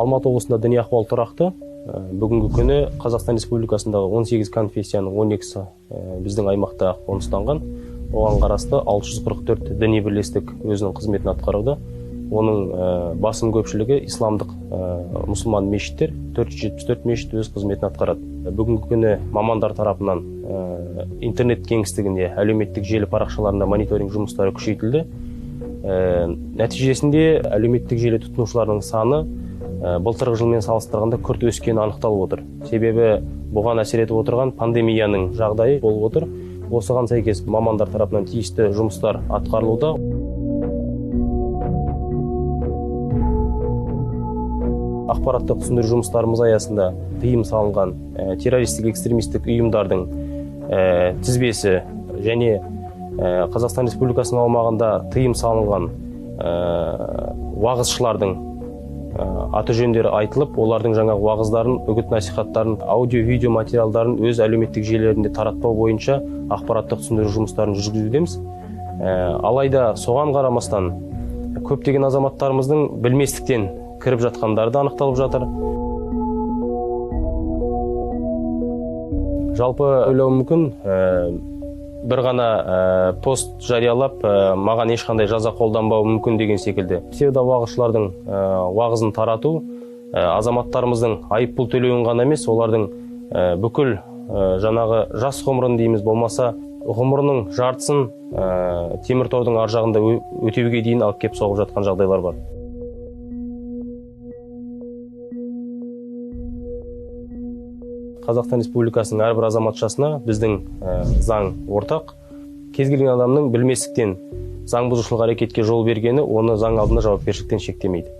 Алматы облысында діни ахуал тұрақты. Бүгінгі күні Қазақстан Республикасындағы 18 конфессияның 12-сі біздің аймақта қоныстанған. Оған қарасты 644 діни бірлестік өзінің қызметін атқаруда. Оның басым көпшілігі исламдық мұсылман мешіттер, 474 мешіт өз қызметін атқарады. Бүгінгі күні мамандар тарапынан интернет кеңістігінде, әлеуметтік желі парақшаларында мониторинг жұмыстары күшейтілді. Нәтижесінде әлеуметтік желі тұтынушыларының саны былтырғы жылмен салыстырғанда күрт өскені анықталып отыр. Себебі бұған әсер етіп отырған пандемияның жағдайы болып отыр. Осыған сәйкес мамандар тарапынан тиісті жұмыстар атқарылуда. Ақпараттық түсіндіру жұмыстарымыз аясында тыйым салынған террористік экстремистік ұйымдардың тізбесі және Қазақстан Республикасының аумағында тыйым салынған уағызшылардың аты жөндері айтылып, олардың жаңағы уағыздарын, үгіт насихаттарын, аудио-видео материалдарын өз әлеуметтік желілерінде таратпау бойынша ақпараттық түсіндіру жұмыстарын жүргізудеміз. Алайда соған қарамастан көптеген азаматтарымыздың білместіктен кіріп жатқандары да анықталып жатыр. Жалпы ойлауым мүмкін, бір ғана пост жариялап, маған ешқандай жаза қолданбауы мүмкін деген секілді. Псевдоуағызшылардың уағызын тарату азаматтарымыздың айыппұл төлеуін ғана емес, олардың бүкіл жаңағы жас ғұмырын дейміз, болмаса ғұмырының жартысын темір тордың ар жағында өтеуге дейін алып кеп соғып жатқан жағдайлар бар. Қазақстан Республикасының әрбір азаматшасына біздің заң ортақ. Кез келген адамның білместіктен заң бұзушылық әрекетке жол бергені оны заң алдында жауапкершіліктен шектемейді.